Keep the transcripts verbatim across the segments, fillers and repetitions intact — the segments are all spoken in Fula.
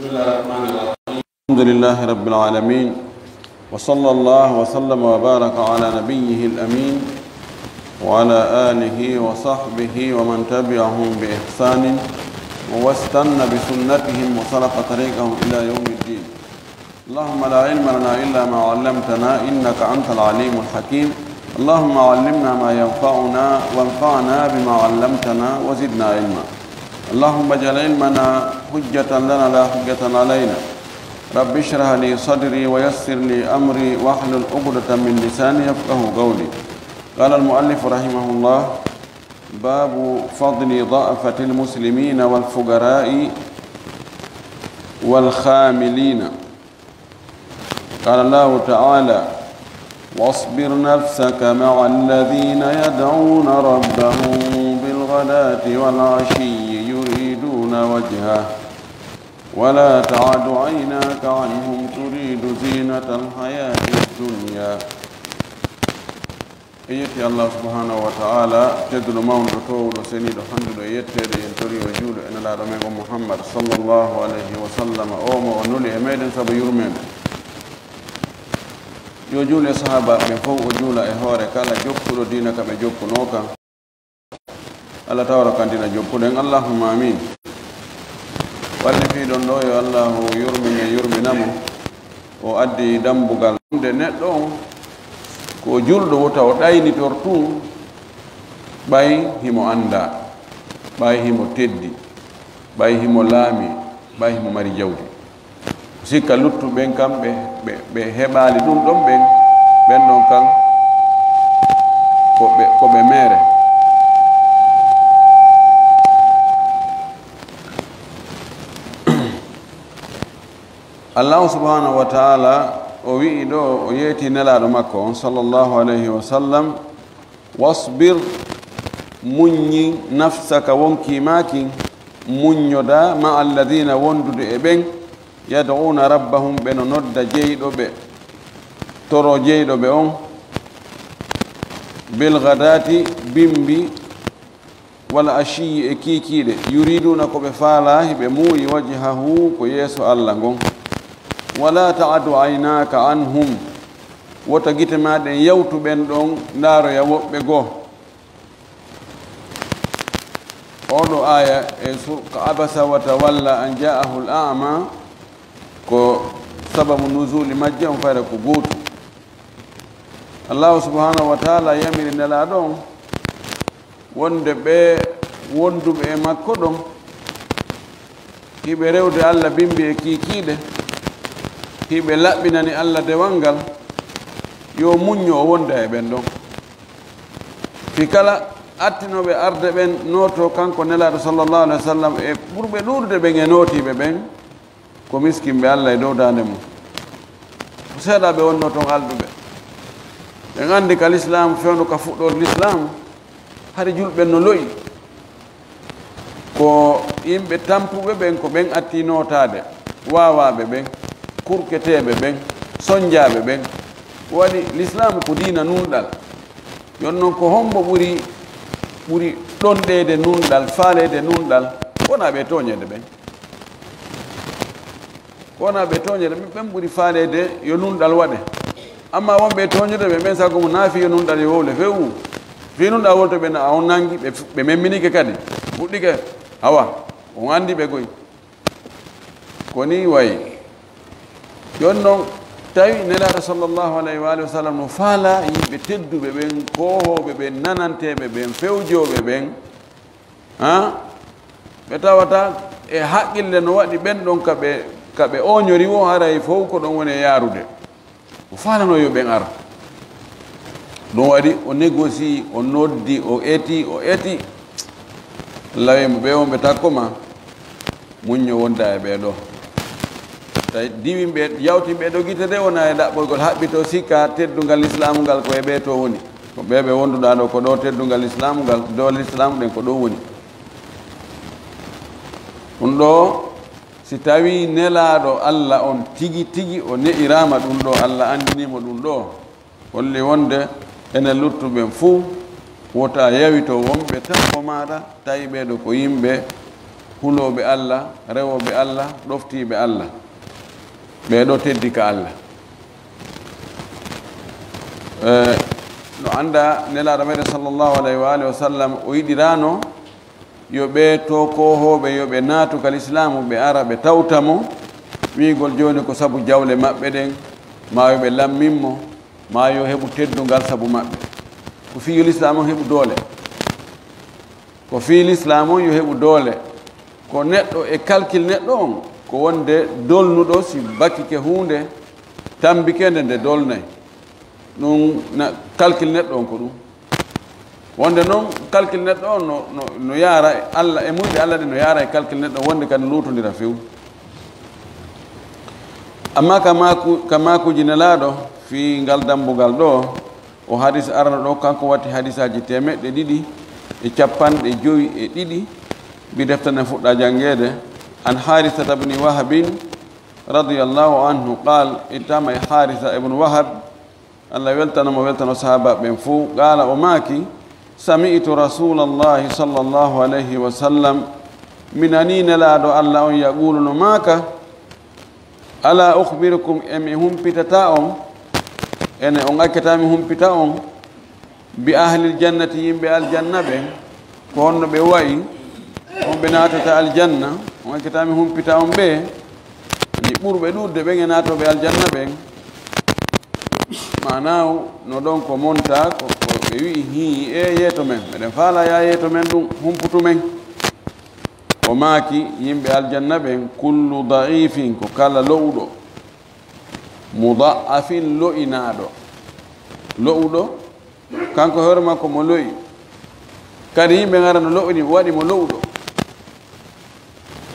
الحمد لله رب العالمين، وصلى الله وسلم وبارك على نبيه الأمين وعلى آله وصحبه ومن تبعهم بإحسان واستن بسنتهم وسلك طريقهم إلى يوم الدين. اللهم لا علم لنا إلا ما علمتنا إنك أنت العليم الحكيم. اللهم علمنا ما ينفعنا وانفعنا بما علمتنا وزدنا علما. اللهم اجعل علمنا حجة لنا لا حجة علينا. رب اشرح لي صدري ويسر لي أمري واحلل عقدة من لساني يفقه قولي. قال المؤلف رحمه الله: باب فضل ضعفة المسلمين والفقراء والخاملين. قال الله تعالى: واصبر نفسك مع الذين يدعون ربهم بالغداة والعشي يريدون وجهه ولا تعد عيناك عنهم تريد زينة الحياة الدنيا. En yetti Allah subhanahu wa ta'ala, tedduɗo mawnuɗo, towuɗo, seniiɗo, hannduɗo e yetteede. En tori o juuɗo e Nelaaɗo men on Muhammad sallallahu alayhi wa sallam, o mo o nuli e meɗen sabu yurmeende. Yo juule sahaabaaɓe ɓen fof, o juula e hoore kala jokkuɗo diina ka ɓe jokkunoo kan. Allah tawra kan diina jokkuɗen. Allahumma amin. Wallifiiɗon ɗo, yo Allahu yurmin e yurmina mo. O addi dambugal. Nde neɗɗo on ko o julɗo, wota o ɗaynitor tun, ɓay himo anndaa, ɓay himo teddi, ɓay himo laami, ɓay himo mari jawdi. Sikka luttuɓe ɓen kam, ɓe, ɓe, ɓe heɓaali ɗum ɗon ɓen, ɓen ɗon kam ko ɓe, ko ɓe meere. Allahu subhanahu wa ta'ala o wi'i ɗo, o yeeti Nelaaɗo makko on sallallahu alayhi wa sallam, wasbir, muññi, nafsaka, wonkii maa kin, muññoda, ma'a alladhina, wondude e ɓen, yad'una rabbahum, ɓe no nodda jeyɗo ɓe, toro jeyɗo ɓe on, bil ghadati, bimbi, wal ashiyi, e kiikiiɗe, yuriduna, ko ɓe faalaa, hiɓe muuyi, wajhahu, ko yeeso Allah ngon. Wala ta'adu aynaka anhum, wota gite maa ɗen yawtu ɓen ɗon ndaaroya woɓɓe goo. Oɗo aaya e su-, ko abasa wa tawalla an ja'ahu al a'ma, ko sababu nuzuli majje on fayda ko gootu. Allahu subhanahu wa ta'ala yamiri Nelaaɗo on wonde ɓe wonduɓe e makko ɗon, hiɓe rewde Allah bimbi e kiikiiɗe, hiɓe laɓɓinani Allah dewal ngal, yo muñño o wonda e ɓen ɗon. Fii kala attinooɓe arde ɓen nootoo kanko Nelaaɗo sallallahu alaihi wa sallam e ɓurɓe ɗuuɗude ɓen e nootiiɓe ɓen, ko miskinɓe Allah e dow daande mum. Ko seeɗa ɓe wonnoo toon alɗuɓe. Ɓen anndi ka lislaam, fewndo ka fuɗɗoode lislaam, hari julɓe no lo'i. Ko yimɓe tampuɓe ɓen, ko ɓen atti nootaade, waawaaɓe ɓen, kurketeeɓe ɓen, sonnjaaɓe ɓen. Ko waɗi lislaam ko diina nunɗal. Yon non ko hombo ɓuri, ɓuri ɗonɗeede nunɗal, faaleede nunɗal, wonaa ɓe tooñeede ɓen? Ko wonaa ɓe tooñeede, ɓen ɓuri faaleede yo nunɗal waɗe. Amma wonɓe e tooñude ɓe, ɓen sago mo naafi yo nunɗal yo wowle few. Fii nunɗal wowlto ɓe na, a on nangi, ɓe fu-, ɓe memminike kadi. Fuɗɗike, awa, on anndi ɓe koy. Ko nii wayi. Yon non, tawi Nelaaɗo sallallahu alayhi wa alihi wa sallam no faalaa yimɓe tedduɓe ɓen, koohooɓe ɓen, nananteeɓe ɓen, fewjooɓe ɓen, ha? Ɓe tawata e haqqille no waɗi ɓen ɗon ka ɓe, ka ɓe ooñori wo, haray fow ko ɗon woni e yaarude. O faalanoo yo ɓen ar. Ɗum waɗi o négocier, o noddi, o eti, o eti. Lawi mo ɓe on ɓe takko ma, muñño wonda e ɓee ɗoo. Tawi diwin ɓe, yawtin ɓee ɗoo gite de, wona e ɗaɓɓoygol haɓɓitoo sikka teddungal lislaamu ngal ko e ɓee to woni. Ko ɓee ɓe wonduɗaa ɗoo, ko ɗoo teddungal lislaamu ngal, doole lislaamu ɗen ko ɗoo woni. Ɗum ɗoo, si tawii Nelaaɗo Alla on tigi tigi o ne'iraama ɗum ɗoo, Alla anndinii mo ɗum ɗoo, holli wonde enen luttuɓe ɓen fuu, wota yawito wonɓe takko maaɗa, tawi ɓee ɗoo ko yimɓe Hulooɓe Allah, rewooɓe Allah, ɗoftiiɓe Allah. Ɓee ɗoo teddi ka Allah. Eh, no anndaa Nelaaɗo meɗen sallallahu alayhi wa alihi wa sallam, o yiɗiraano yo ɓee too koohooɓe, yo ɓe naatu ka lislaamu, ɓe ara, ɓe tawta mo, wi'ugol jooni ko sabu jawle maɓɓe ɗen, maa yo ɓe lammin mo, maa yo heɓu teddungal sabu maɓɓe. Ko fii yo lislaamu on heɓu doole. Ko fii lislaamu on yo heɓu doole. Ko neɗɗo e kalkil neɗɗo on, ko wonde dolnuɗo si bakike huunde, tambike nde, nde dolnay. Ɗum na kalkil neɗɗo on ko ɗum. Wonde noon kalkil neɗɗo on no, no, no yaara e Allah, e muyɗe Allah ɗe no yaara e kalkil neɗɗo on, wonde kadi no luutondira few. Amma ka maaku-, ka maakuuji Nelaaɗo fii ngal dambugal ɗoo, o hadis arano ɗoo, kanko watti hadisaaji teemeɗɗe ɗiɗi e capanɗe jowi e ɗiɗi, mbi defta nden fuɗɗa janngeede. An Haarisata bni Wahabin radiyallahu anhu qaal, ittama e Haarisa ibnu Wahab, Allah weltano mo, weltano sahaabaaɓe ɓen fow. Qaala, o maaki, sami'tu Rasuulallahi sallallahu alayhi wa sallam, mi nanii Nelaaɗo Allah on, yaquulu, no maaka, alaa ukhbirukum, e mi humpitataa on, ene on accataa mi humpita on, bi ahlil jannati, yimɓe aljanna ɓen, ko honno ɓe wa'i, on ɓe naatata aljanna, on accataa mi humpita on ɓe, ni ɓurɓe ɗuuɗude ɓen e naatooɓe aljanna ɓen. Maanaawu, no ɗon ko monta, ko, ko ɓe wi'i, hii, e yeeto men, meɗen faalaa yaa yeeto men ɗum, humputu men. O maaki, yimɓe aljanna ɓen, kullu da'ifin, ko kala lo'uɗo, muda'afin, lo'inaaɗo. Lo'uɗo, kanko hoore makko mo lo'i. Kadi yimɓe ngara no lo'ini, waɗi mo lo'uɗo.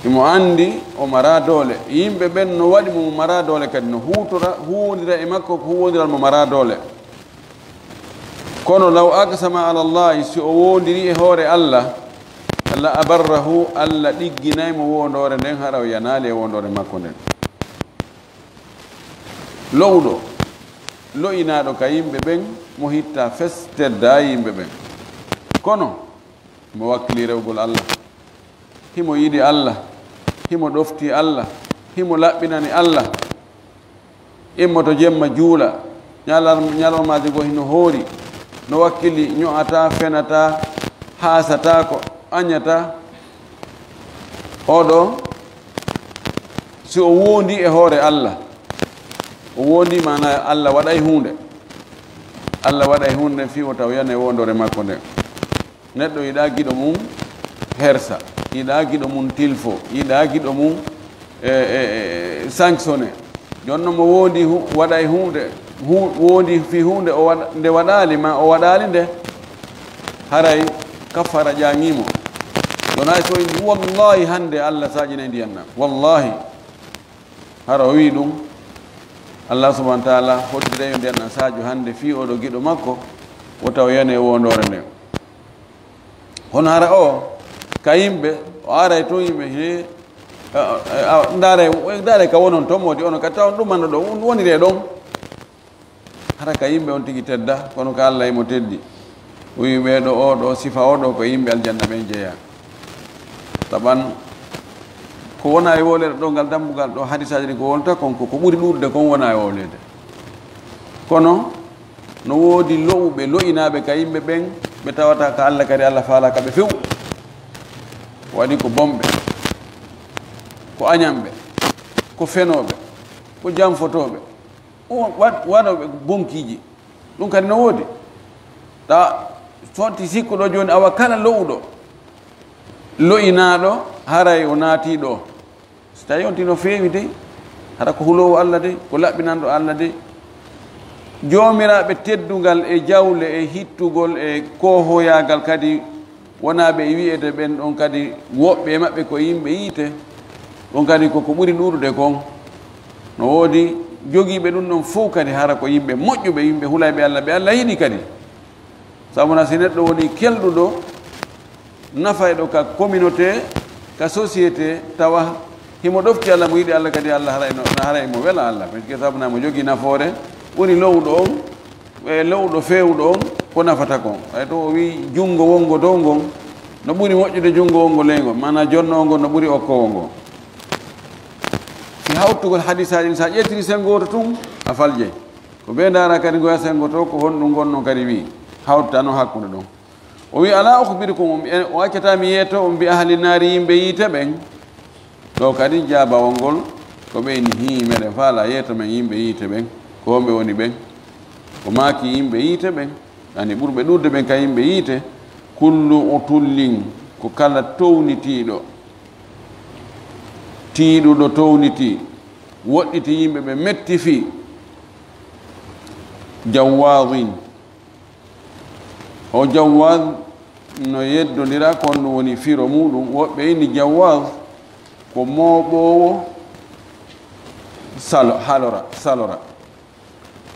Himo anndi o maraa doole. Yimɓe ɓen no waɗi mo, mo maraa doole, kadi no huutora, huuwondira e makko ko huuwondiral mo maraa doole. Kono law aqsama ala Allahi, si o woondiri e hoore Allah, la abarrahu, Allah ɗigginay mo woondoore nden, hara o yanaali e woondoore makko nden. Lo'uɗo, lo'inaaɗo ka yimɓe ɓen, mo hittaa fes, teddaa yimɓe ɓen. Kono, mo wakkilii rewgol Allah. Himo yiɗi Allah, himo ɗoftii Allah, himo laɓɓinani Allah. Immoto jemma juula, ñalar-, ñalormaaji goo hino hoori, no wakkili, ño'ataa, fenataa, haasataako, añataa. Oɗo, si o woondii e hoore Allah, o woondii maanaa Allah waɗay huunde. Allah waɗay huunde fii o taw yanay woondoore makko nden. Neɗɗo yiɗaa giɗo mum hersa, yiɗaa giɗo mum tilfo, yiɗaa giɗo mum, e, e, e, sanctionné. Jooni noon mo woondii hu-, waɗay huunde, hu-, woondii fii huunde o waɗa, nde waɗaali ma o waɗaali nde, haray kaffara ƴaŋii mo. Jooni hay so o inni, "Wallaahi hannde Allah saaƴinay ndiyan am." Wallaahi. Hara o wi'i ɗum, Allah subhanahu wa ta'ala hoddira yo ndiyan am saaƴo hannde fii oɗo giɗo makko, wota o yanee woondoore nden. Kono hara o, ka yimɓe, o aray tun yimɓe, he, a, a, a, ndaare, ndaare ka wonon ton, moodi ono ka tawon ɗum manno ɗo, woniree ɗon. Hara ka yimɓe on tigi tedda, kono ka Allah emo teddi. O wi'i ɓee ɗo, oo ɗo, sifa oo ɗo, ko yimɓe aljanna ɓen jeyaa. Taban, ko wona e wooleede ɗo ngal dambugal ɗo, hadisaaji ɗin ko wonta kon, ko, ko ɓuri ɗuuɗude kon wona e wooleede. Kono, no woodi lo'uɓe, lo'inaaɓe ka yimɓe ɓen, ɓe tawata ka Allah kadi Allah faalaa ka ɓe few. Waɗi ko bomɓe, ko añanɓe, ko fenooɓe, ko janfotooɓe, o waɗ-, waɗooɓe bonkiiji. Ɗum kadi no woodi. Ta sotti sikkuɗo jooni, awa kala lo'uɗo, lo'inaaɗo, haray o naatii ɗo. Si tawii on tino feewi dey, hara ko huloowo Allah dey, ko laɓɓinanɗo Allah dey. Joomiraaɓe teddungal e jawle e hittugol e koohoyaagal kadi wonaa ɓe e wi'eede ɓen ɗon kadi woɓɓe e maɓɓe ko yimɓe yiite. Ɗum kadi ko ko ɓuri ɗuuɗude kon. No woodi jogiiɓe ɗum ɗon fow kadi hara ko yimɓe moƴƴuɓe, yimɓe hulayɓe Allah, ɓe Allah yiɗi kadi. Sabu na si neɗɗo woni kelɗuɗo, nafayɗo ka communauté, ka société, tawa himo ɗofti Allah, mo yiɗi Allah kadi, Allah haray no, haray mo wela Allah. Parce que sabu na mo jogii nafoore, ɓuri lowɗo on, e lowɗo feewɗo on, ko nafata kon. Ay to o wi'i junngo wonngo dow ngon, No ɓuri moƴƴude junngo wongo ley ngo, maanaa jonnoo ngo no ɓuri okkoowo ngo. Fi hawtugol hadiisaaji ɗin, so a ƴettiri sen gooto tun, a faljay. Ko ɓe ndaara kadi ngoya sen gooto, ko honɗum ngon non kadi wi'i. Hawtano hakkunde ɗon. O wi'i, "Alaa ukhbirukum," o accataa mi yeeto on, "bi ahli naari," yimɓe yiite ɓen. Ɗo kadi jaabawol ngol, ko ɓe inni, "Hii, meɗen faalaa yeeto men yimɓe yiite ɓen." Ko homɓe woni ɓen? Ko maaki yimɓe yiite ɓen, yani ɓurɓe ɗuuɗde ɓen ka yimɓe yiite, "Kullu utullin," ko kala townitiiɗo, tiiɗuɗo townitii, woɗɗiti yimɓe ɓe metti fii, "jawwaadin." O jawwaad no yeddondira, ko honɗum woni firo muuɗum? Woɓɓe inni jawwaad ko mooɓoowo salo-, halora, salora.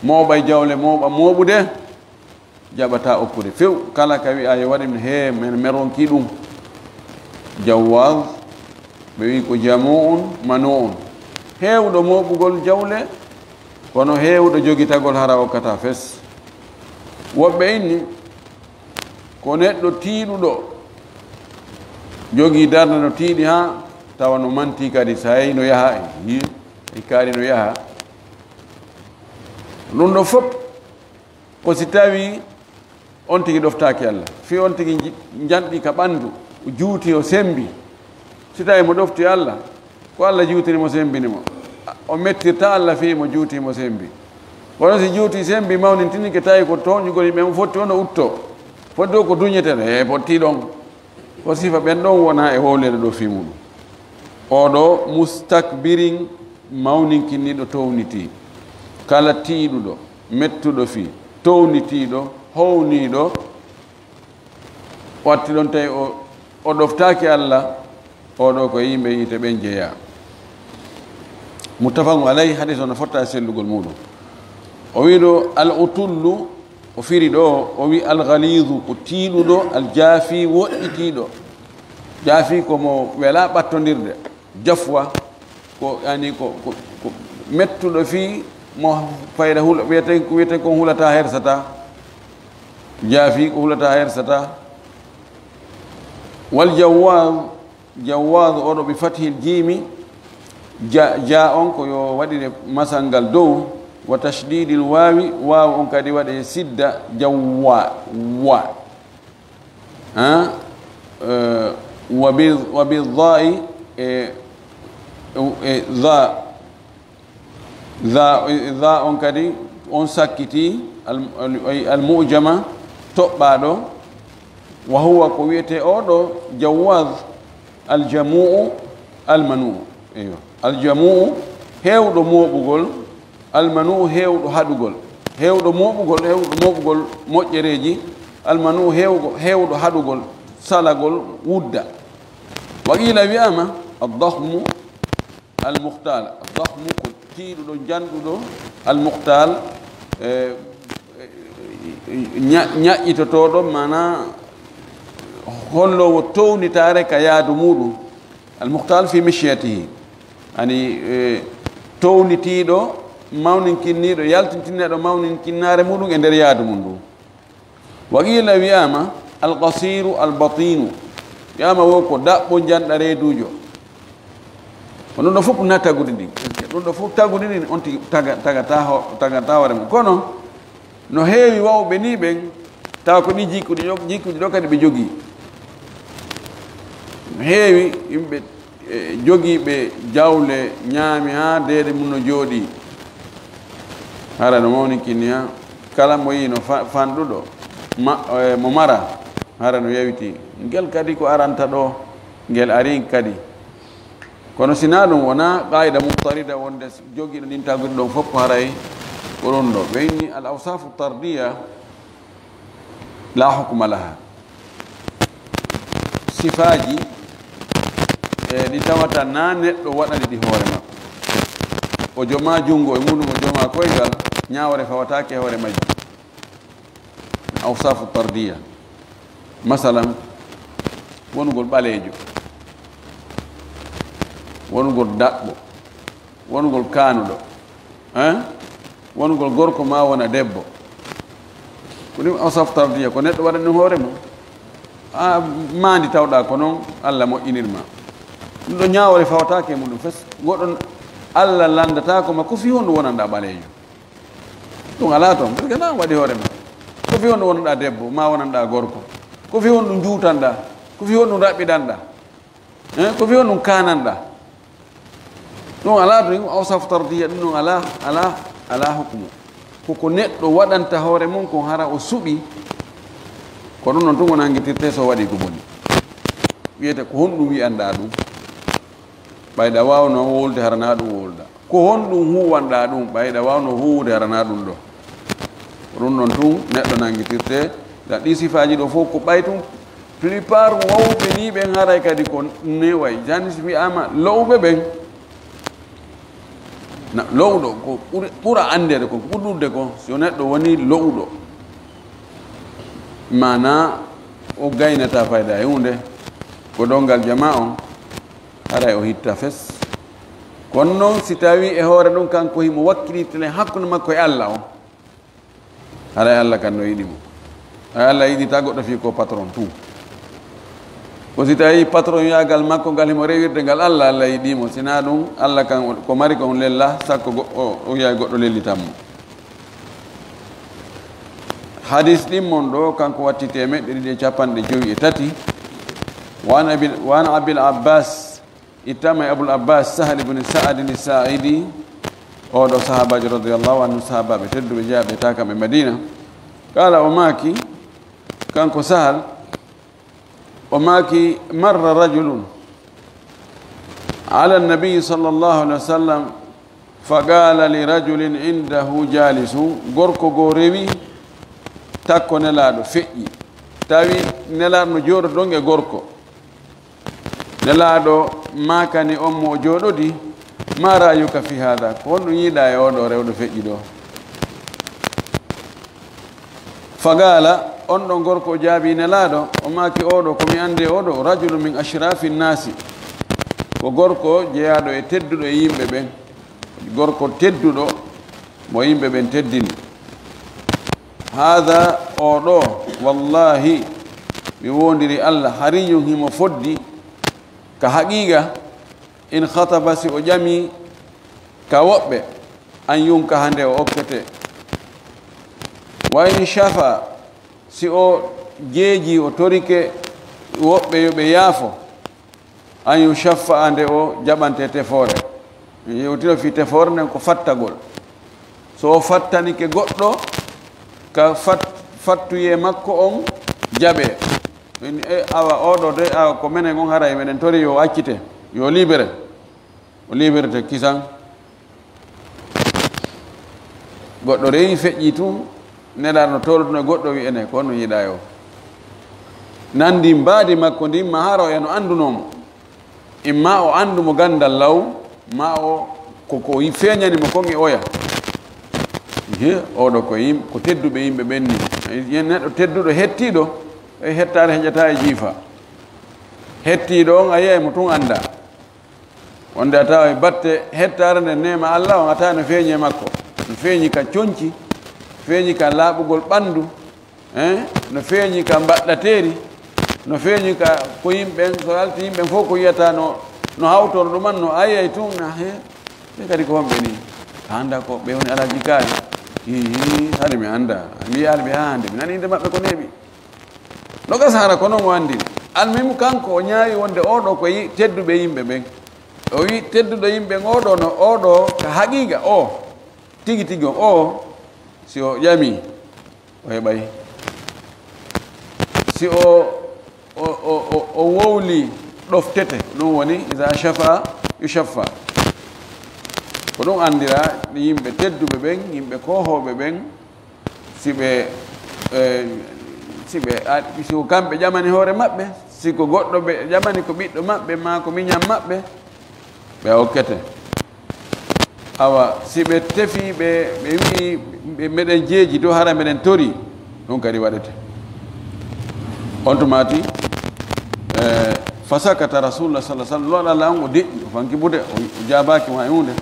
Mooɓay jawle, mooɓa mooɓude, jaɓataa okkude few. Kala ka wi'aa yo waɗe, hee, men, men ronkii ɗum. Jawwaaz, ɓe wi'i ko jamu'un manu'un. Heewɗo mooɓugol jawle, kono heewɗo jogitagol hara okkataa fes. Woɓɓe inni, ko neɗɗo tiiɗuɗo, jogii darnde no tiiɗi haa tawa no mantii kadi, so hay no yaha, e, e kaari no yaha. Ɗum ɗo fof ko si tawii on tigi ɗoftaaki Allah, fii on tigi nji-, njanɗi ka ɓanndu, o juuti, o semmbi. Si tawii mo ɗofti Allah, ko Allah juutini mo, semmbini mo. O mettirta Allah fii mo juuti, mo semmbi. Kono si juuti, semmbi, mawnintinike, tawi ko tooñugol yimɓe, mo fotti on o uttoo. Fodde o ko duñetee, e fotti ɗon. Ko sifa ɓen ɗon wona e wowlere ɗo fii muɗum. Oɗo mustakbirin, mawninkinniiɗo, townitii. Kala tiiɗuɗo, mettuɗo fii, townitiiɗo, howniiɗo, watti ɗon tawi o, o ɗoftaaki Allah, oɗo ko yimɓe yiite ɓen jeyaa. Muttafaqun alayhi, hadis on no fotta e sellugol muɗum. O wi ɗo al utullu, o firi ɗo, o wi al ghalizu ko tiiɗuɗo, al jaafi woɗɗitiiɗo. Jaafi ko mo wela ɓattondirde. Jafwa ko, yani, ko, ko, ko mettuɗo fii mo fayda hul-, wiyeten, wiyeten kon hulata hersata. Jaafi ko hulata hersata. Wal jawwaz, jawwaz oɗo bi fathil jiimi, ja, ja on ko yo waɗire masal ngal dow, wa tashdidil waawi, waaw on kadi waɗe sidda, jawwa, wa. Ha? Eh, wa bi, wa bi dha'i, e, e dha, dha, dha on kadi, on sakkiti, al, al, al mu'jama, toɓɓaaɗo, wa huwa ko wiyetee oɗo jawwaz, al jamu'u, al manu'u. Eyyo. Al jamu'u, heewɗo mooɓugol, al manu'u, heewɗo haɗugol. Heewɗo mooɓugol, heewɗo mooɓugol moƴƴereeji, al manu'u, heewgo-, heewɗo haɗugol, salagol, wudda. Wa qiila, wi'aama, ad dahmu, al mukhtal. Ad dahmu ko tiiɗuɗo, njanɗuɗo, al mukhtal, e, ña-, ñaƴƴitotooɗo, maanaa holloowo townitaare ka yaadu muuɗum. Al mukhtal fi mishyatihi. Ani, e, townitiiɗo, mawninkinniiɗo, yaltintinneeɗo mawninkinnaare muuɗum e nder yaadu mum ndu. Wa qiila, wi'aama, al qasiiru al batiinu. Wi'aama wo ko daɓɓo, njanɗa, reeduujo. Ko ɗum ɗo fof na tagudi ɗin. Ɗum ɗo fof tagudi ɗin, on tigi taga-, tagata ho-, tagata hoore mum. Kono no heewi wawɓe ni ɓen, tawa ko ɗi jikkuɗi ɗo, jikkuɗi ɗo kadi ɓe jogii. No heewi yimɓe, e, jogiiɓe jawle, ñaami haa deede mum no jooɗii. Hara no mawninkini haa kala mo yii no fa-, fanɗuɗo, ma-, e, mo mara, hara no yawiti. Ngel kadi ko aranta ɗo, ngel arii kadi. Kono sinaa ɗum, wonaa qaayida muttarida wonde jogiiɗo ndin tagudi ɗon fof ko haray ko ɗum ɗo. Ɓe inni al awsafu tardiya la hukma laha. Sifaaji, e, ɗi tawata na neɗɗo waɗani ɗi hoore makko. O joma junngo e muɗum, o joma koyngal, ñaawre fawataake e hoore majji. Awsafu tardiya. Masalan, wonugol ɓaleejo, wonugol daɓɓo, wonugol kaanuɗo, hein? Wonugol gorko ma wona debbo. Ko ɗum awsaf tardiya, ko neɗɗo waɗani ɗum hoore mum. A maandi tawɗa ko noon, Allah moƴƴinir ma. Ɗum ɗo ñaawore fawtaake e muɗum fes. Goɗɗo Allah lanndataako ma, ko fii honɗum wonanɗa ɓaleejo? Ɗum alaa toon, parce que na waɗi hoore ma. Ko fii honɗum wonanɗa debbo, ma wonanɗa gorko? Ko fii honɗum juutanɗa? Ko fii honɗum raɓɓiɗanɗa? Eh, ko fii honɗum kaananɗa? Ɗum alaa to, o safu tardiya, ɗum ɗum alaa, alaa, alaa hukumu. Ko ko neɗɗo waɗanta hoore mum, ko hara o suɓi, ko ɗum ɗon tun o nanngitirte so waɗi ko boni. Wiyete, "Ko honɗum wi'anɗa ɗum?" Ɓayɗa waawno wowlude, hara na ɗum wowluɗa. "Ko honɗum huuwanɗa ɗum?" Ɓayɗa waawno huuwude, hara na ɗum ɗo. Ko ɗum ɗon tun neɗɗo nanngitirte. Da ɗi sifaaji ɗo fof ko ɓay tun plupart wowɓe ni ɓen haray kadi ko neway. Janis wi'ama lowɓe ɓen. Na, lowɗo ko ɓuri, ɓura anndeede ko ɓurɗude ko si o neɗɗo woni lowɗo. Mana o gaynata fayda e huunde. Ko donngal jama on, haray o hitta fes. Kono noon si tawi e hoore ɗum kanko himo wakkilitene hakkunde makko e Allah on, haray Allah kan no yiɗi mo. Hay Allah yiɗi ta goɗɗo fii ko patron tun. Ko si tawi patron yaagal makko ngal himo rewirde ngal Allah, Allah yiɗi mo. Sina ɗum, Allah kan ko mari ko on lella, sakko go-, o, o yaay goɗɗo lellitan mo. Hadis ɗin mon ɗo, kanko watti teemeɗɗe ɗiɗi e capanɗe jowi e tati. Wa an Abil, wa an Abil Abbas, ittama e Abul Abbas Sahal ibn Sa'adin Sa'idi, oo ɗo sahaabaajo radiyallahu anhu, sahaabaaɓe tedduɓe jeyaaɓe ta kamɓe Madina. Qaala, o maaki, kanko Sahal, o maaki, marra rajulun ala nabi sallallahu alaihi wasallam, fa qaala li rajulin indahu jalisun, gorko goo rewi takko Nelaaɗo, feƴƴi. Tawi Nelaaɗo no jooɗoto ɗon e gorko. Nelaaɗo maakani on mo o jooɗodi, "Ma ra'yuka fi haadha?" Ko honɗum yiɗa e oo ɗoo rewɗo feƴƴi ɗoo? Fa qaala, on ɗon gorko o jaabii Nelaaɗo, o maaki, "Oo ɗoo, ko mi anndi e oo ɗoo, rajulun min ashrafi nnaasi." Ko gorko jeyaaɗo e tedduɗo e yimɓe ɓen. Gorko tedduɗo mo yimɓe ɓen teddini. Haadha, oo ɗoo, wallaahi, mi woondiri Allah, hariyun, himo foddi ka haqiiqa, in khataba, si o ƴami ka woɓɓe, an yunkaha, nde o okkete. Wa in shafa, si o jeeji, o torike woɓɓe yo ɓe yaafo, an yushaffa, nde o jaɓante tefoore. Mi yewtino fii tefoore nden ko fattagol. So o fattanike goɗɗo ka fat-, fattuyee makko on jaɓee. Min, e, awa, oo ɗoo de, awa, ko menen on, haray meɗen tori yo o accite, yo o libere. O liberete kisan. Goɗɗo rewi feƴƴi tun, Nelaaɗo no towluduno e goɗɗo, wi'i, "Ene, ko honno yiɗa e o?" Nandi mbaadi makko ndin, ma hara o e no anndunoo mo. Imma o anndu mo ganndal law, ma o ko, ko feeñani mo kon e oya. He, oo ɗoo ko yim-, ko tedduɓe yimɓe ɓen ni. Yen neɗɗo tedduɗo hettiiɗo, e hettaare heƴata e jiifa. Hettiiɗo on a yi'ay mo tun anndaa. Wonde a tawa e batte hettaare nden neema Allah on, a tawa no feeñi e makko. No feeñi ka conci, feeñi ka laaɓugol ɓanndu, eh, no feeñi ka mbaɗɗateeri, no feeñi ka ko yimɓe ɓen, so yalti yimɓe ɓen fof ko yiyata no, no hawtoro ɗuman, no ayay tun, na, he, ɓe kadi ko honɓe ni? A annda ko ɓe woni alhaji kaari? Hihi, hari mi annda. Mi yiyaali ɓe haa hannde, mi nani innde maɓɓe ko neeɓi. No gasa hara ko non o anndiri. Almuhimu, kanko o ñaawi wonde oo ɗoo ko yi-, tedduɓe yimɓe ɓen. O wi tedduɗo yimɓe ɓen, oo ɗoo no, oo ɗoo ka haqiiqa, oo tigi tigi on, oo si o ƴami, o heɓay. Si o, o, o, o, o wowli, ɗoftete. Ɗum woni, iza shafa, yushaffa. Ko ɗum anndira yimɓe tedduɓe ɓen, yimɓe koohooɓe ɓen, si ɓe, eh, si ɓe, a, si ko kamɓe ƴamani hoore maɓɓe, si ko goɗɗo ɓe ƴamani, ko ɓiɗɗo maɓɓe, maa ko miñan maɓɓe, ɓe okkete. Awa, si ɓe tefii, ɓe, ɓe wi'i, ɓe, meɗen jeeji dow, hara meɗen tori, ɗum kadi waɗete. On tumaati, eh, fasakata Rasulullah sallallahu alaihi wasallam, Nulaaɗo Allah on o deƴƴi, o fanki bude, o, o jaabaaki mo hay huunde.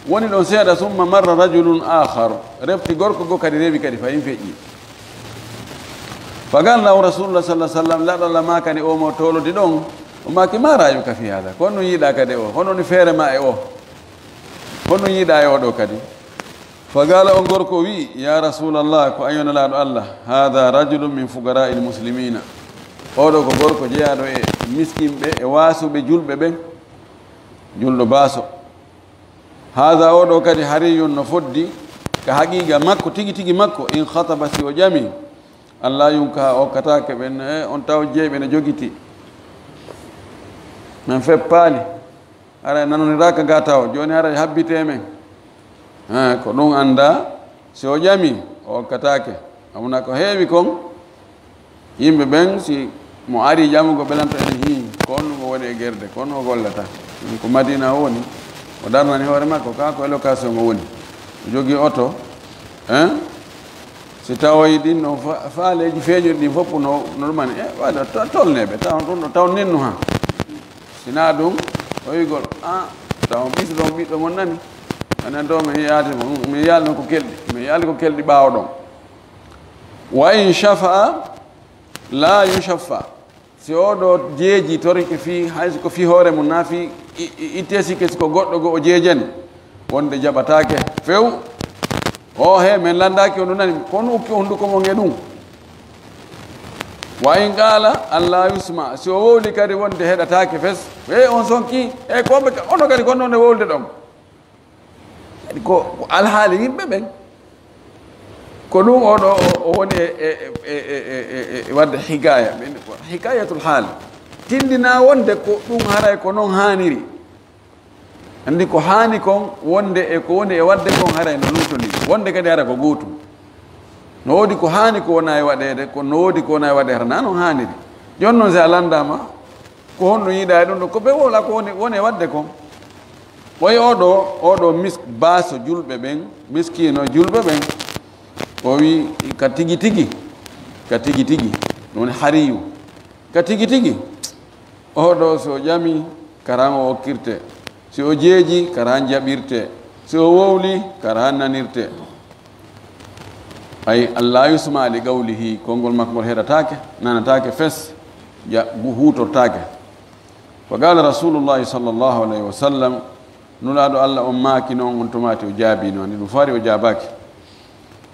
Woni ɗon seeɗa, summa marra rajulun akhar, refti gorko goo kadi rewi kadi fayin feƴƴi. Fa qala lahu Rasulullah sallallahu alaihi wasallam, laɗa la makani o mo tolodi ɗon, o maki, ma ra'ayuka fi hada? Ko honɗun yiɗa kadi o? Honɗun woni feere ma e o? Honɗun yiɗa e o ɗo kadi? Fa qala, on gorko wi, ya Rasulallah, ko an yo Nulaaɗo Allah, hada rajulun min fuqara'il muslimina. Oɗo ko gorko jeyaaɗo e miskinɓe, e waasuɓe julɓe ɓen. Julɗo baaso. Hada oɗo kadi hariyun no foddi, ka haqiqa makko, tigi tigi makko, in khataba, si o ƴami, Allah yunka, o okkataake ɓen, e on taw jeeɓe no jogiti. Men feppaali. Haray nanoniraaka ga taw. Jooni haray habbitee men. Ha, ko ɗum anndaa, si o ƴami, o okkataake. Amuna ko heewi kon, yimɓe ɓen, si mo ari ƴamugo, ɓe lanto en, hii, ko honɗun o woni e gerde, ko honɗun o gollata. Ɗum ko Madina o woni, o darnani hoore makko, kaa ko e location o woni. O jogii oto, hein? Si tawoyi ɗin ɗon fa-, faaleeji feeñuɗi ɗin fof no, no ɗumani, e, waɗa to-, tolneeɓe, taw ɗum ɗo, taw nennu ha. Si naa ɗum, o wi'ugol, "Ah, taw on ɓiɗɗo ɗon, ɓiɗɗo mon nani." Anen ɗo mi yi'aali mo, mi yi'aali non ko kelɗi, mi yi'aali ko kelɗi ɓaawo ɗon. Wa in shafa'a la yushaffa. Si oɗo jeeji torike fii, hay si ko fii hoore mum, naa fii i-, i-, ittee sikke si ko goɗɗo goo o jeejani, wonde jaɓataake few. O he, men lanndaaki on ɗum nani, kono ukki on hunnduko mon e ɗum. Wa in qaala an laa yusma, si o wowli kadi wonde heɗataake fes, e on sonki, e ko ɓe ka-, ono kadi ko noon e wowlde ɗon. Kadi ko, ko alhaali yimɓe ɓen. Ko ɗum oɗo o, o woni e, e, e waɗde hikaya, hikayatul haal. Tindina wonde ko ɗum haray ko noon haaniri. Anndi ko haani kon wonde e ko woni e waɗde kon haray no luutondiri. Wonde kadi hara ko gootum. No woodi ko haani ko wona e waɗeede, ko no woodi ko wona e waɗeede hara na noon haaniri. Jooni noon si a lanndaama, ko honɗum yiɗaa e ɗum ɗo? Ko ɓe wowla ko woni, woni e waɗde kon. Ɓoy oɗo, oɗo mis-, baaso julɓe ɓen, miskiino julɓe ɓen, o wi ka tigi tigi, ka tigi tigi, ɗum woni hariyu. Ka tigi tigi, oɗo si o ƴami, karan o okkirte. Si o jeeji, karan jaɓirte. Si o wowli, karan nanirte. Ay, an laa yusma li qawlihi, konngol makko ngol heɗataake, nanataake fes, ja-, gu-, huutortaake. Wa qala Rasulullahi sallallahu alayhi wa sallam, Nulaaɗo Allah on maaki noon, on tumaati o jaabii noon, ɗum faari o jaabaaki.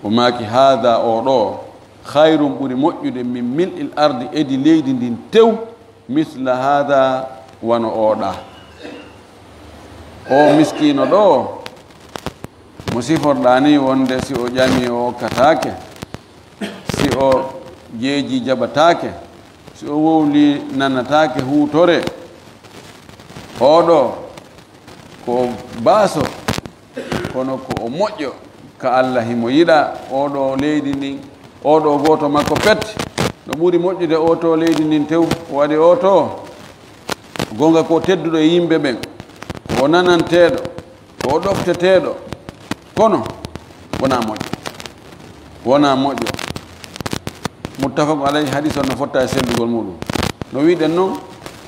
O maaki, "Haada oo ɗoo, khayrun ɓuri moƴƴude, min mil'il ardi, edi leydi ndin tew, misla haada wano oo ɗaa." O miskiino ɗoo, mo siforɗaa ni wonde si o ƴami o okkataake, si o jeeji jaɓataake, si o wowli nanataake huutore. Oo ɗoo ko baaso, kono ko o moƴƴo ka Allah, himo yiɗa oo ɗoo leydi ndin, oo ɗoo gooto makko pet, no ɓuri moƴƴude oo too leydi ndin tew, o waɗi oo too. Goonga ko tedduɗo e yimɓe ɓen, ko o nananteeɗo, ko o ɗofteteeɗo, kono wonaa moƴƴo. Wonaa moƴƴo. Muttafaqun alayhi, hadiis on no fotta e sellugol muuɗum. No wi'ɗen non,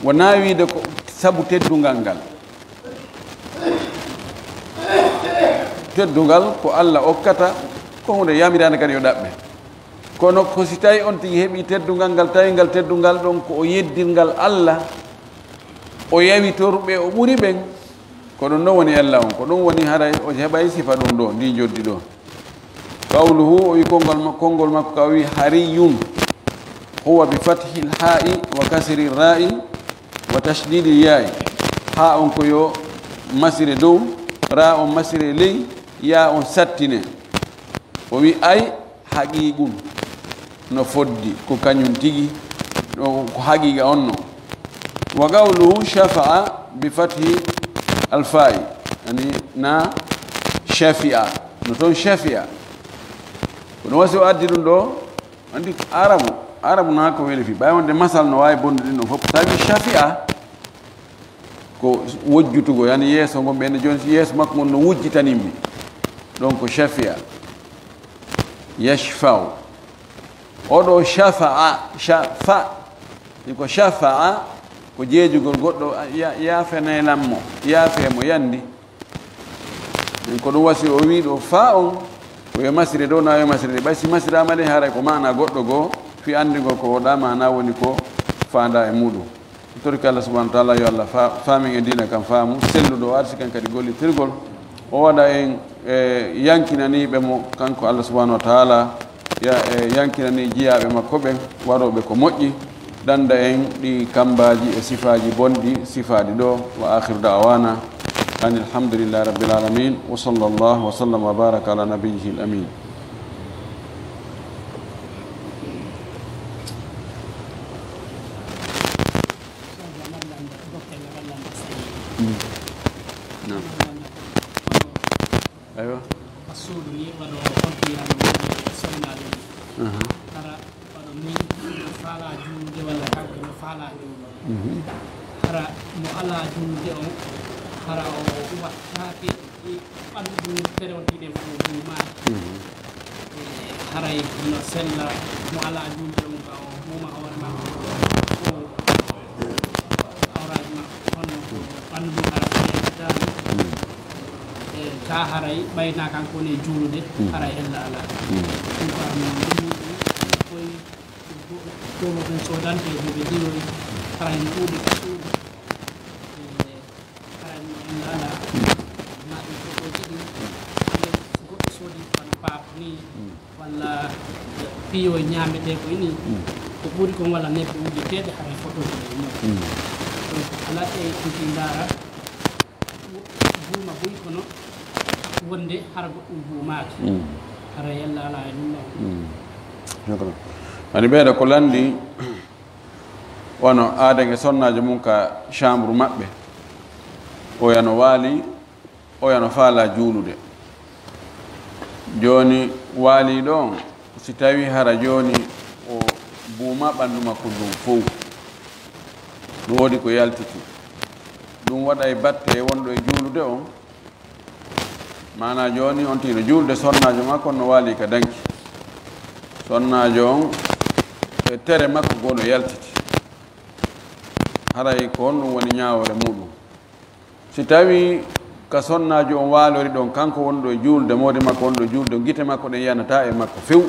wonaa wi'de ko sabu teddungal ngal. Teddungal ko Allah okkata, ko huunde yamiraande kadi yo ɗaɓɓe. Kono ko si tawi on tigi heɓi teddungal ngal, tawi ngal teddungal ɗon ko o yeddirngal Allah, o yawi torɓe o ɓuri ɓen, ko ɗum ɗon woni ella on. Ko ɗum woni haray o heɓay sifa ɗum ɗo, ndi joddi ɗo. Qawluhu, o wi konngol ma-, konngol makko ka o wi hariyun, huwa bi fathil haa'i wa kasri raa'i wa tashdidil yaa'i. Haa on ko yo masire dow, raa on masire ley, yaa on sattine. O wi ay haqiiqun, no foddi ko kañum tigi, ɗo ko haqiiqa on no. Wa qawluhu shafa'a bi fathi al fa'i, yani na shafi'a, no toon shafi'a. Ko ɗum wasi o addi ɗum ɗo, anndi arabu, arabu na ko weli fi, ɓay wonde masal no waawi bondude ɗum ɗo fof. Tawi shafi'a, ko wojjutugo, yani yeeso ngon ɓe, jooni si yeeso makko ngon no wujjitanimmi. Ɗon ko shafi'a. Yashfa'u. Oɗo shafa'a, shafa. Ni ko shafa'a, ko jeejugol goɗɗo, ya-, yaafenee lammo, yaafee mo yandi. Min ko ɗum wasi o wi ɗo fa on, ko yo masire dow na yo masire ɗi. Ɓay si masiraama ɗe, haray ko maana goɗɗo goo, Fii anndingol ko o ɗaama, hanaa woni ko faandaa e muuɗum. Torki Allah subhanahu wa taala yo Allah fa-, faamin e diina kan faamu selluɗo, o arsiken kadi gollitirgol. O waɗa en, e, yankinaniiɓe mo, kanko Allah subhanahu wa taala, ya, e, yankinanii jiyaaɓe makko ɓen, waɗooɓe ko moƴƴi, danda en ɗi kambaaji e sifaaji bonɗi sifaaɗi ɗo. Wa akhiru da'wana anil hamdulillahi rabbil alamin. Wa sallallahu wa sallam wa baraka ala nabiyyihil amin. Mm. Naam. Aywa. Ka suudu ni, waɗo holtoyiraano mo sonnaajo ni. Aha. Hara waɗo ni, no faalaa juulude walla kanko no faalaa juulude. Mhm. Hara mo alaa juulude on, hara o wattaake e ɓanndu mum, tere on tiiɗe fof buumaaki. Mhm. E, haray no sella, mo alaa juulude on ka o buuma hoore makko, o awraaji makko, kono ko ɓanndu mum hara seedaani. Mhm. E, ka haray ɓayna kanko ne juulude, mhm, haray ella alaa. Mhm. Ɗum ko am ɗum koy, ɗum ko ɓen soodante e ɓe diwoy, haray no ɗuuɗi ka suudu. E, Haray mo en alaa, ma ɗum fotoji ɗin, e, so goɗɗo soodi kono paako ni, walla piyo ñaametee koye ni, ko ɓuri kon walla nebbe wujjeteeɗe haray fotoji ɗin non. Donc, alaa e ɗum ndaara, buuma buy kono wonde hara goɗɗum buumaaki. Haray ella alaa e ɗum ɗon. D'accord. Ani ɓeeɗo ko lanndi, wano aaden e sonnaajo mum ka chambre maɓɓe. Oya no waali, oya no faalaa juulude. Jooni waaliiɗo on, si tawii hara jooni o buumaa ɓanndu makko ndun fow, no woodi ko yaltiti. Ɗum waɗay batte e wonɗo e juulude on. Maanaa jooni on tigi no juulude sonnaajo makko on no waali ka danki. Sonnaajo on e tere makko goo no yaltiti. Haray ko honɗum woni ñaawoore muuɗum? Si tawii ka sonnaajo on waalori ɗon, kanko wonɗo e juulde, moodi makko wonɗo e juulde, gite makko ɗen yanataa e makko few,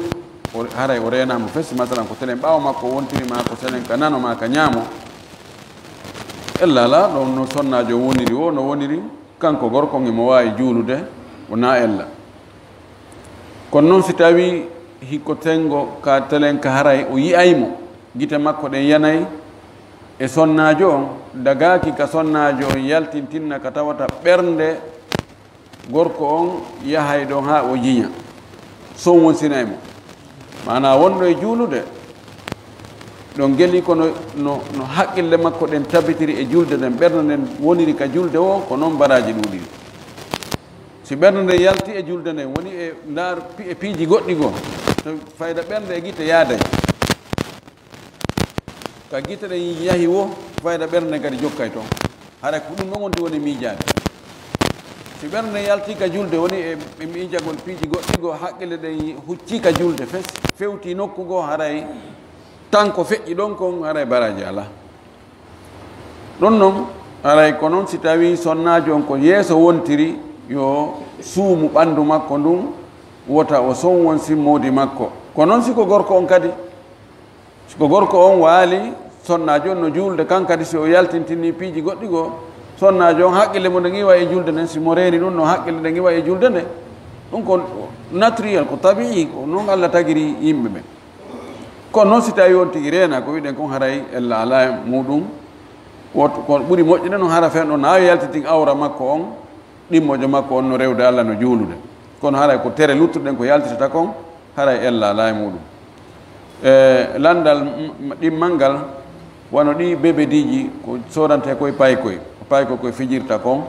o, haray o reenaama fes, masalan, ko telen ɓaawo makko wontiri, maa ko telen ka nano, maa ka ñaamo. Ella alaa, ɗon no sonnaajo on woniri woo, no woniri, kanko gorko on himo waawi juulude, wonaa ella. Kono non, si tawii hikko tengo ka telen ka, haray o yi'ay mo, gite makko ɗen yanay e sonnaajo on, dagaaki ka sonnaajo on yaltintinna ka tawata ɓernde gorko on yahay ɗon haa o jiña, son wonsinay mo. Maanaa wonɗo e juulude, ɗon geli kono no, no haqqille makko ɗen tabitiri e julde nden, ɓernde nden woniri ka julde woo, ko non baraaji ɗuuɗiri. Si ɓernde nden yalti e julde nden, woni e ndaar pi-, e piiji goɗɗi goo, to fayda ɓernde e gite yaaday. Ka gite ɗen yahi woo, fayda ɓernde nden kadi jokkay ton. Haray ko ɗum non wonti woni miijaade. Si ɓernde nden yalti ka julde, woni e, e miijagol piiji goɗɗi goo, haqqille ɗen huccii ka julde fes, fewtii nokku goo, haray tan ko feƴƴi ɗon kon, haray baraaji alaa. Ɗon non, haray ko non si tawii sonnaajo on ko yeeso wontiri, yo suumu ɓanndu makko ndun, wota o son wonsin moodi makko. Ko non si ko gorko on kadi, si ko gorko on waali, sonnaajo on no juulde, kan kadi si o yaltintinii piiji goɗɗi goo, sonnaajo on haqqille mo nden iwa e julde nden, si mo reeni ɗum no haqqille ɗen iwa e julde nden, ɗum ko naturel, ko tabi'i, ko non Allah tagiri yimɓe ɓen. Kono non si tawii on tigi reenaa, ko wiɗen kon haray ella alaa e muuɗum. Woto, ko ɓuri moƴƴude non hara fen ɗon, na yaltitin awra makko on, ɗimmojo makko on no rewde Allah no juulude. Kono haray ko tere luttuɗen ko yaltitata kon, haray ella alaa e muuɗum. E, lanndal m-, m-, ɗimmal ngal, wano ɗi bebediiji ko soodantee koye paykoy, ko paykoy koye fijirta kon,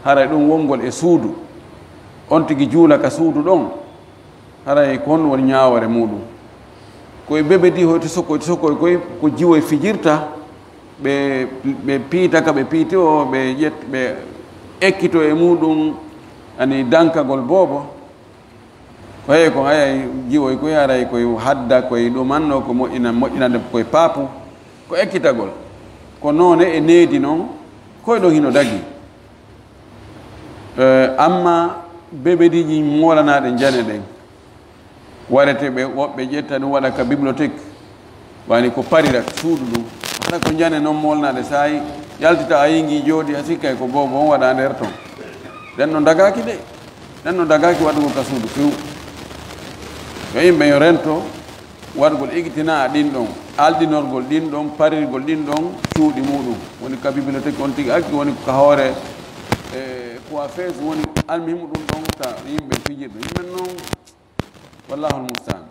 haray ɗum wonngol e suudu, on tigi juula ka suudu ɗon, haray ko honɗum woni ñaawoore muuɗum? Ko e bebedi hoyto sokoy, sokoy koy ko jiwoy fijirta, ɓe, ɓe piita ka ɓe piiti o, ɓe ƴet-, ɓe ekkito e muuɗum, ani dankagol boobo. Ko hey ko hayay jiwoy koy haray koy hadda koy ɗumanno ko moƴƴina, moƴƴinande koy paapu, ko ekkitagol. Ko noone e needi non, koy ɗon hino dagi. Eh, amma bebediiji moolanaaɗe njane ɗen, warete ɓe, woɓɓe ƴetta ɗum waɗa ka bibliothèque, Wani ko parira suudu ɗum. Hana ko njane noon molnaade, so a yaltita a yingi jooɗi, a sikkay ko boobo on waɗa nder ton. Ɗen no dagaaki de. Ɗen no dagaaki waɗugol ka suudu few. Yo yimɓe yo rento waɗugol iqtinaa ɗin ɗon, alɗinorgol ɗin ɗon, parirgol ɗin ɗon cuuɗi muɗum. Woni ka bibliothèque on tigi aggi, woni ka hoore, e, coiffeuse, woni almuhimu ɗum ɗon ta yimɓe fijirɓe. Yimɓe noon, wallahul mustaan.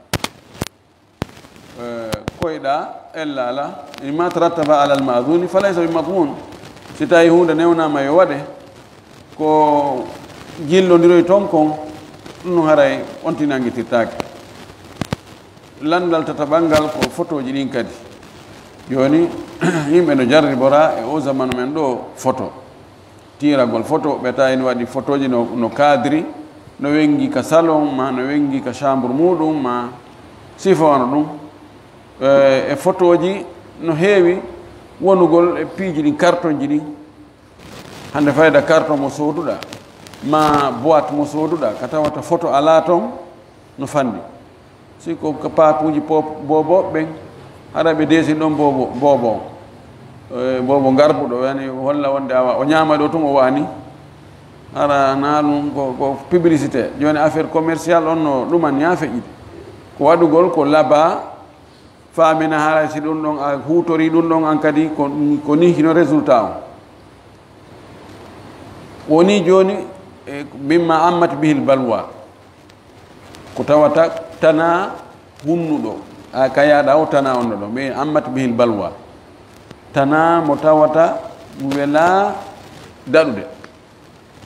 Eh, koyɗa, ella ala, ma tarattaba ala almaaduni falaysa bi madmun. Si tawi huunde newnaama yo waɗe, ko jillondiroy ton kon, ɗum haray on tinangitirtaake. Lanndal tataɓal ngal ko fotooji ɗin kadi. Jooni, yimɓe no jarribora e o zamanu men ɗo foto. Tiiragol foto, ɓe tawi no waɗi fotooji no, no kadri, no wenngi ka salon, ma no wenngi ka chambre muɗum, ma sifo wano ɗum. E, e fotooji no heewi wonugol e piiji ɗin, kartonji ɗin. Hannde fayda karton mo sooduɗa, ma boîte mo sooduɗa, ka tawata foto alaa ton, no fanni. Si ko ka paakuuji pop-, boobo ɓen, hara ɓe deesin ɗon boobo, boobo. Eh, boobo ngarbuɗo, yani holla wonde awa, o ñaama ɗo tun o waani. Hara na ɗum ko, ko publicité. Jooni affaire commercial on no ɗuman ñaa feƴƴi. Ko waɗugol ko laba, faamina hara si ɗum ɗon a huutori ɗum ɗon an kadi ko, ko ni hino résultat on. Woni jooni, e, mimma ammat bihil balwa. Ko tawata tana hunnuɗo, a, kayaaɗa o tana on ɗo, ɓe ammat bihil balwa. Tana mo tawata wela daɗude.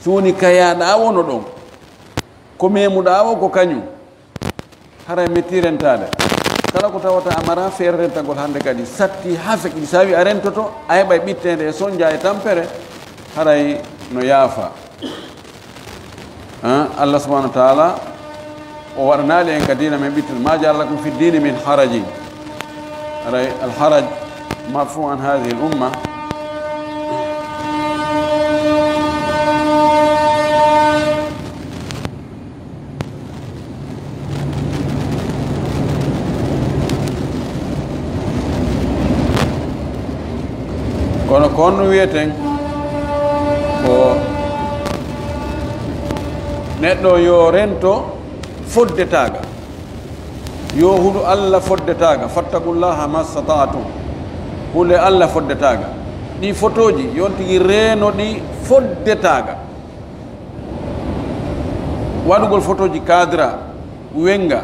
So woni kayaaɗa o no ɗon, ko memuɗa o ko kañum, haray metti rentaade. Kala ko tawata a mara feere rentagol hannde kadi, satti haa feƴƴi, so tawi a rentoto, a heɓay ɓitteende e sonja e tampere, haray no yaafa. Ah, Allah subhanahu wa ta'ala, o waɗanaali en ka diina men ɓittude, "Ma ja'ala lakum fi dini min harajin." Haray al haraj marfu an hadhihi al umma. Kono ko honno wiyeten? Ko neɗɗo yo rento fodde taaga. Yo hulu Allah fodde taaga. "Fattaqullaha mastata'tum." Hule Allah fodde taaga. Ɗi fotooji, yo on tigi reeno ɗi fodde taaga. Waɗugol fotooji kadra, wenga,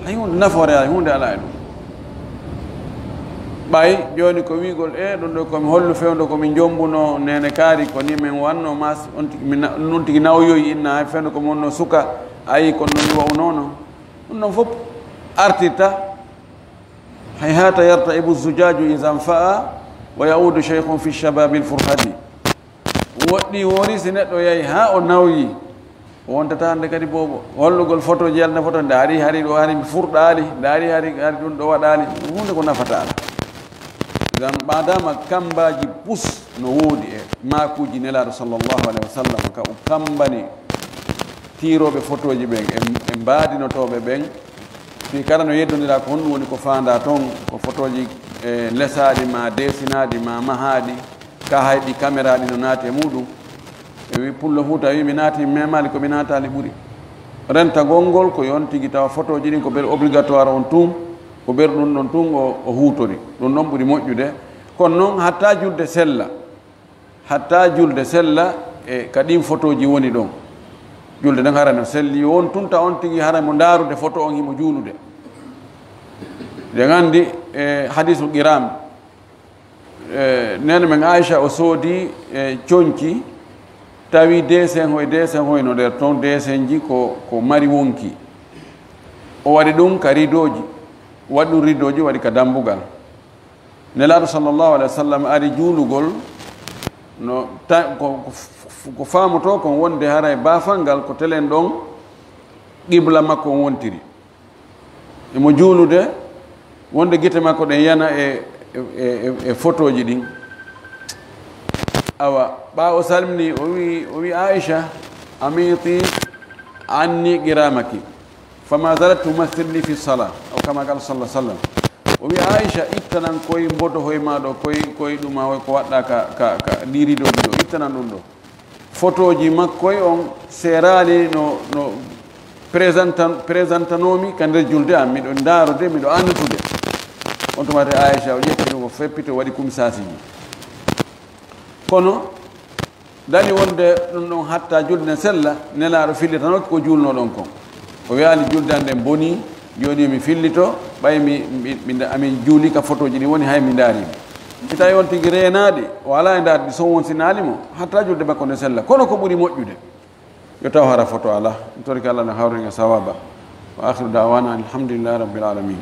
hay hunde nafoore, hay hunde alaa e ɗum. Ɓay jooni ko wi'ugol, "E, ɗum ɗo ko mi hollu fewndo ko min jombuno Neene Kaari, ko ni min wanno, ma si on tigi, mi na-, on tigi nawyoyi inna, hay fewndo ko mi wonno suka, ayi, kono ɗum mi wa'unoono." Ɗum ɗon fof artirta. "Hayhata yarta'ibu zujaju iza nfa'a, wa ya'udu shaykhun fi shababil furhati." Woɗɗi woori si neɗɗo yahi haa o nawyi, o wontata hannde kadi boobo. Hollugol fotooji, yalna foto, ndaari hari ɗo hari mi furɗaali, ndaari hari, hari ɗum ɗo waɗaali. Huunde ko nafata alaa. Ngam maadaama kammbaaji pus no woodi e maakuuji Nelaaɗo sallallahu alaihi wasallam, ka o kammbani tiirooɓe fotooji ɓen, e, e mbaadinotooɓe ɓen, fii kala no yeddondira ko honɗum woni ko faandaa ton, ko fotooji, e, lesaaɗi ma, deesinaaɗi ma, mahaaɗi, ka hay ɗi caméra ɗi no naati e muɗum. E wi Pullo Fuuta wi, "Mi naati, mi memaali, ko mi naataali ɓuri." Rentagol ngol ko yon tigi tawa fotooji ɗin ko ɓer obligatoire on tun, ko ɓer ɗum ɗon tun o, o huutori. Ɗum ɗon ɓuri moƴƴude. Kono non hatta julde sella, hatta julde sella e ka ɗin fotooji woni ɗon. Julde nden hara no selli, yo won tun ta on tigi hara mo ndaarude foto on himo juulude. Ɗen anndi, e, hadiisul qiram, e, neene men Aisha o soodi, e, conci, tawi desen hoy, desen hoy no nder ton, desenji ko, ko mari wonki. O waɗi ɗum ka ridooji, waɗi ɗum ridooji, waɗi ka dambugal. Nelaaɗo sallallahu alaihi wasallam ari juulugol, no ta-, ko, ko f-, ko faamoto kon wonde haray baafal ngal ko telen ɗon qibla makko on wontiri. Emo juulude, wonde gite makko ɗen yana e, e, e, e fotooji ɗin. Awa, ɓaawo salmini, o wi, o wi, "Aisha, amiti anni qiramaki." Fama zalat tumathilni fi salah, aw kama qala sallallahu alaihi wasallam. O wi, "Aicha, ittanan koy mbodo hoy ma ɗo, koy, koy ɗuma hoy ko waɗɗa ka, ka, ka ɗi rido ɗi ɗo, ittanan ɗum ɗo." Fotoji makko e on serali no, no présentan-, présentanomi ka nder julde am, miɗo ndarude, miɗo andude. On tuma te Aicha o ƴetti ɗum o feppito, o waɗi kumsasiji. Kono dali wonde ɗum ɗon hatta julde ne sella, Nelaaɗo fillitanoke ko juulnoɗon kon. O wiyaali, "Julde an nden bonii, jooni mi fillito, ɓay mi, mi, mi nda-, amin juuli ka fotooji ɗin woni hay mi ndaariima." Si tawi on tigi reenaade, o alaa e ndaarde, so wonsinaali mo, hatta julde makko nde sella. Kono ko ɓuri moƴƴude, yo taw hara foto alaa. Mi torike Allah no hawren e sawaba. Wa akhiru da'wana alhamdulillahi rabbil alamin.